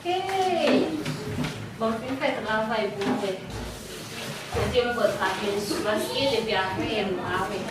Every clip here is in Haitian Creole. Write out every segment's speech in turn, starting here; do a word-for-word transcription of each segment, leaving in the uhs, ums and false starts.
Hey! Bon, m fin fè travay pou mwen. Kote m pran travay sou paske depi avan yè m pa wè.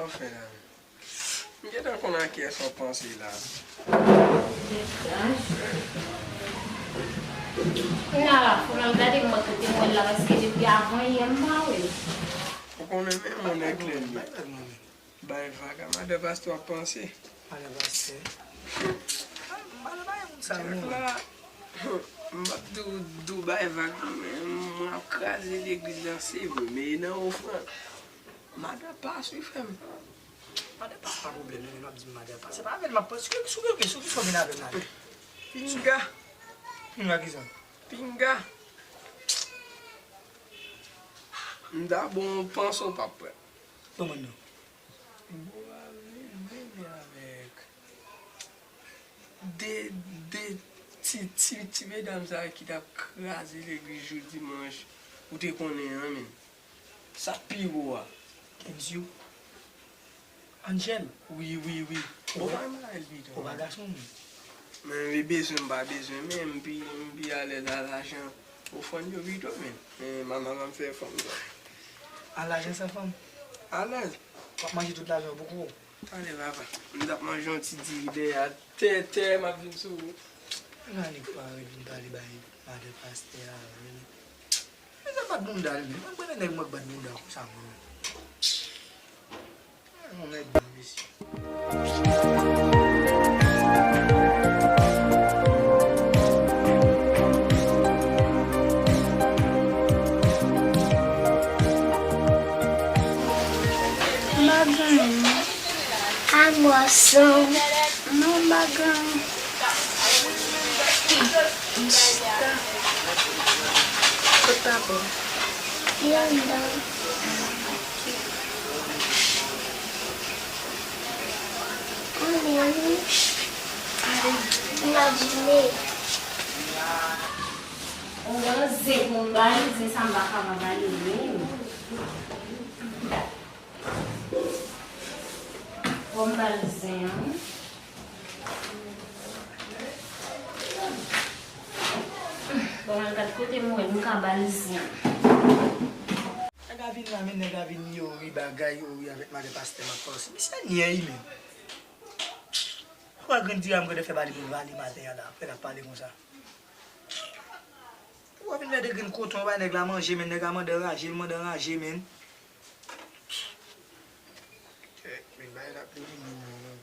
Anfen la, m gentan konn a kiyès w ap panse la. Kounye a la, fò m al gade mwen kote mwen la, paske depi avan yè m pa wè l. Ou konnen menm ou nèg klè li. Bay vag a madan pastè w ap panse. Madan pastè. Madan pa gen moun sa non. Chak la, m ap di w, di w bay vag, men mwen ap kraze legliz la, se vre, men e nan ofrann. Madan pa swiv frè m. Madan pa, pa pwoblèm, men m ap di madan pa. Se pa avè l m ap panse. Sou ki, sou ki, sou ki, sou ki sou vin avè m la? Pinga. Pinga kisa? Pinga. M ta bon panse w p ap pran. Kòman non? Bon, pa vle vini avèk de, de ti, ti, ti medam sa ki t ap kraze legliz jou dimanch, ou te konnen an, men. Sa k pi wo a. Kenzyo. Angel. Wi, wi, wi. Bon, pa renmen avè l pito. Ou pa gason, wi. Men li bezwen, m pa bezwen, men m pi, m pi alèz a lajan ofrann yo pito, men. Men manman pa m fè fanm sa. A lajan san fanm? Alèz. W ap manje tout lajan yo pou kou. Talè papa. M t ap manje yon ti diri dèyè a tètè, m ap vin sou ou. Gade nèg pa ret vin pale bay madan pastè a, men. Men sa bat bounda li menm. Mwen konnen nèg mwen k bat bounda konsa mwen menm. Yon nèg bon mesye. M pa gen anyen. A mwason. Non, m pa gen anyen. M chita. Kot papa w? Li anndan. Anyen wi. Imaginé. Ou gen zen pou m ba li, zen sa m pa ka pa ba li menm. Fò m ba l zen an. Bon, al gad kote m wè m ka ba l zen. Nèg la vin la, men nèg la vin youri bagay, youri avèk madan pastè m ap panse. Misye nyè wi menm. Ou wè grenn diri a m gentan fè ba li pou l vale maten an la, apre l ap pale konsa. Ou wè vin fè de grenn koton bay nèg la manje, men nèg la mande anraje, l mande anraje, men. Kèt, men bay la pou vini non.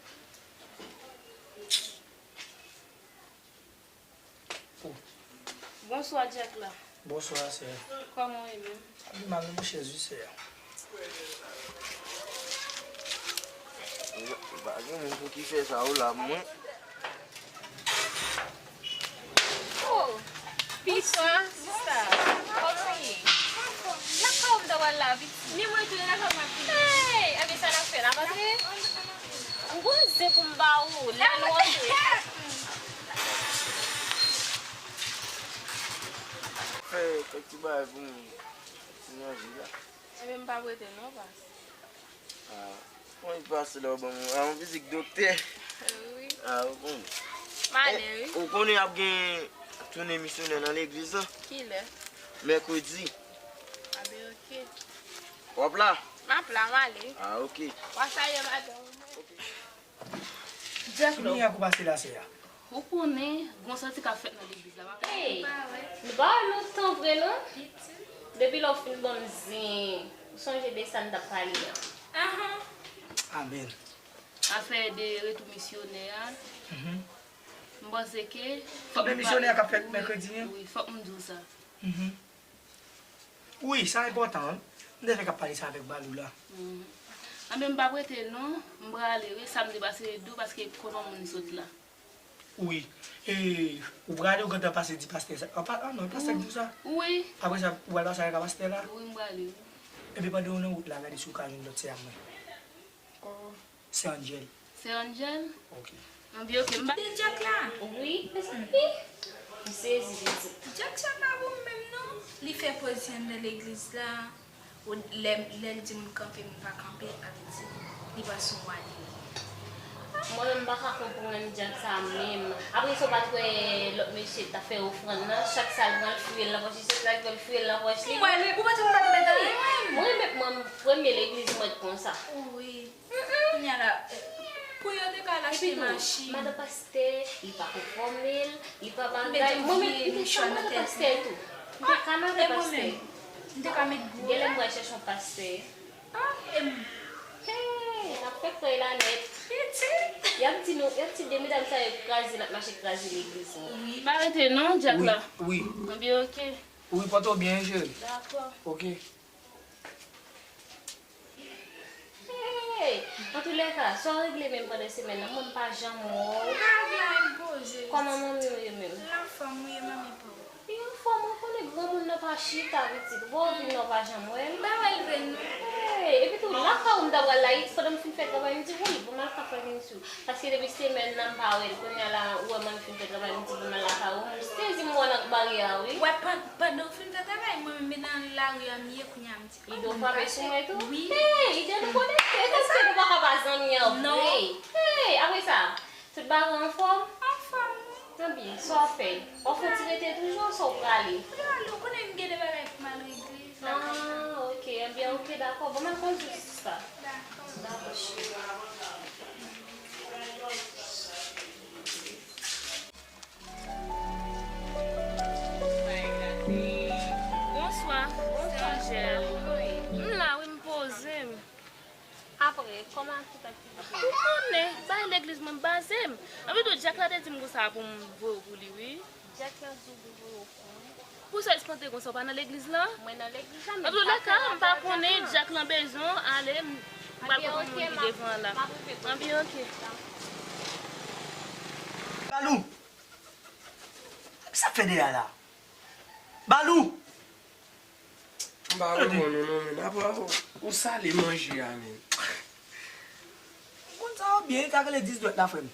Bonswa, Djak la. Bonswa, sè. Kòman w ye menm? Ap di mal nan chèz wi, sè. Pa gen moun pou ki fè sa ou la, mwen. Oh! Bonswa, sista. Kòman w ye? Lakay w m ta pral la, pitit. Ni mwen tou, lakay w m ap vini. Hey! Ebyen, sa n ap fè? N ap antre? M gon zen pou m ba ou, lè nou antre. Fè kèk ti bagay pou m, ti manje la. Ebyen, m p ap rete non, pas. Ah, mwen pase la, ou ban mwen, ah, yon vizit doktè. Wi. Ah, ou konnen. M ale, wi. Ou konnen y ap gen tounen misyonè nan legliz la? Kilè? Mèkredi. Abe, oke. W ap la? M ap la, m ale. Ah, oke. W a salye madanm ou. Djak la. Kounya kou pase la, sè a. Ou konnen, gon santi k ap fèt nan legliz la. Hey, nou pa wè lontan vre non. Depi lè w fin ban m zen, ou sonje de sa n t ap pale a. Ahan. Amèn. Afè de retou misyonè a. Mhm. M panse ke fòk. Tounen misyonè a k ap fèt mèkredi an? Wi, fòk m di w sa. Mhm. Wi, sa enpòtan, wi. M te fèk ap pale sa avèk Balou la. Mhm. Anben, m p ap rete non, m prale wi, sa m te pase dou paske kote yon moun sot la. Wi. E, ou prale, ou gentan pase di pastè sa. Ah, pa, ah non, pastè k di w sa? Wi. Apre sa, ou pral pase avèk pastè la? Wi, m prale wi. Epi pandan w nan wout la, gade si w ka jwenn lòt sè a mwen. Oh. Sè Angel. Sè Angel? Ok. Anben, ok, m ba. Tande Djak la? Wi, mezanmi. M sezi, pitit. Djak sa pa bon menm non. Li fè poz li anndan legliz la. Ou, lè, lè l di moun kanpe, moun pa kanpe, sa vle di li pa sou wa li. Mwen menm, m pa ka konprann Djak sa menm. Apre sa, ou pa t wè lòt mesye t ap fè ofrann nan, chak sa l pran, l fouye l nan pòch li, chak sa l pran, l fouye l nan pòch li. Mwen, ou pa t wè m pa t mèt anyen, mwen. Mwen menm, mwen, premye legliz mwen t konsa. Wi. Kounya la, pou yo te ka al achte machin. Epi tou, madan pastè, li pa konfòme l, li pa bagay. Mwen menm, m te ka madan pastè tou. M te ka madan pastè. M te ka met gwo. Genlè m pral chèche yon pastè. Ah, e m. Hey, n ap fè kwè la nèt. Pitit. Y ap di nou, y ap di de medam sa yo kraze, n ap mache kraze legliz nou. Wi. Pa rete non, Djak la. Wi, wi. Anben, ok. Wi, pòte w byen, cheri. Dakò. Ok. Hey! Antoulèka, sa w regle menm pandan semèn nan? Mwen, m pa janm wè w. Bagay, poze. Kòman manmi w ye menm? L anfòm, wi, e manmi pa w? Li anfòm, ou konnen granmoun nan pa chita, pitit. Wè w vin nan, w pa janm wè l. M pa wè l vre, non. Hey! Epi tou, lakay ou m ta pral la, pandan m fin fè travay, m di, woy, bon, m al ka fè vin sou. Paske depi semèn nan, m pa wè l. Kounye a la, ou wè mwen, m fin fè travay, m di, bon, m al lakay ou. M sezi, m wè w nan baryè a, wi. Wè, pan-, pandan w fin fè travay, mwen menm, nan lari a m ye, kounye a, m Ide w frape sou mwen tou? Wi. Hey, Ide nou konekte. Èske nou pa ka pa zanmi an vre? Non. Hey, apre sa, tout bagay anfòm? Anfòm, wi. Anben, sa w ap fè? W ap fè ti rete toujou, sa w prale? Prale, ou konnen m gen de bagay pou m al regle. Ah, ok. Anben, ok, dakò. Bon, m al kondui sista. Dakò. Dakò, cheri. Bonswa, bonswa, Angel. M la, wi, m poze m. Apre, kòman tout aktivite? Ou konnen, bay legliz mwen, m baze m. Anpi tou, Djak la te di m konsa pou m voye w pou li, wi. Djak la di w pou voye w pou mwen? Pou sa espante konsa, w pa nan legliz la? Mwen nan legliz la, men m pa fè afè avè Djak la. Antoulèka, m pa konnen, Djak lan bezwen w, ale, m pral kote moun ki devan an la. Anben, ok. Balou! Sa k fè dèyè a la? Balou! M pa reponn ou non, men. Apa ou sale manje a, men. Ou konn sa w byen, e ta rele dis dwèt la, frè m.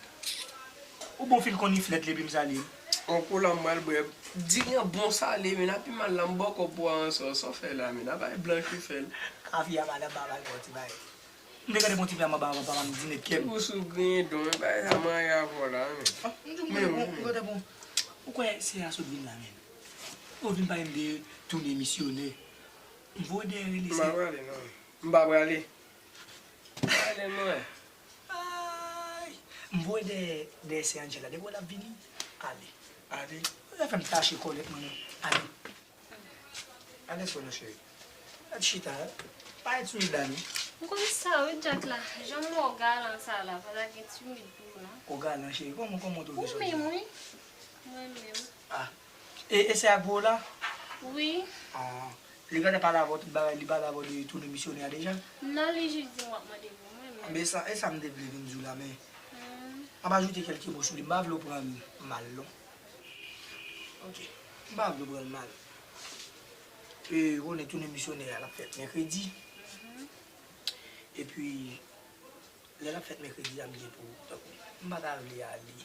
Ou bon fil konn li flèt li, epi m sale l. On kou la m pral bwè. Diri an bon sale, men, a pi mal la, m bòkò pou a ansò. Sa w fè la, men, a bay blanch ou fè l. Kafe a, madanm pa bay bon ti bay. M te gade bon ti fi a m anba avan, papa m di nèt kè m. Ou sou griyen don, men bagay sa m anyen avè w la, men. Ah, m di w, men, bon, bon, bon. Ou kwè se a sot vin la, men. Ou vin pale m de tounen misyonè. M voye dèyè rele se. M pa prale, non. M pa prale. Prale, mwen. Ay! M voye dèyè, dèyè se Angela. Depi w wè l ap vini, ale. Ale. Ou fè m tache kòlèt mwen, non. Ale. Gade sou nou, cheri. Gad chita, pa gen timid la, non. M konn sa, wi, Djak la. Jan m wè w galan sa la, pa ta gen timid pou ou, non. Ou galan, cheri. Kòman, kòman w twouve sa w di? Ou menm, wi. Mwen menm. Ah. E, e se ak gwo la? Wi. Ah. Li gentan pale avè w tout bagay, li pale avè w de tounen misyonè a deja? Non, li jis di m w ap mande pou mwen, men. Men sa, e sa m te vle vin di w la, men. Hmm. M ap ajoute kèlke mo sou li. M pa vle w pran l mal, non. Ok. M pa vle w pran l mal. E, ou konnen tounen misyonè a, l ap fèt mèkredi. Mhm. Epi, lè l ap fèt mèkredi a, m gen pou, tankou, m pa ta vle ale.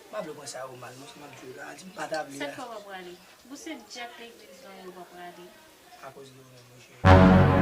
M pa vle w pran sa yo mal, non, si m ap di w la, di m pa ta vle a. Sa k fè w pa prale? Pou se djak legliz lan yo pa prale. Akoz de ou menm, wi, cheri.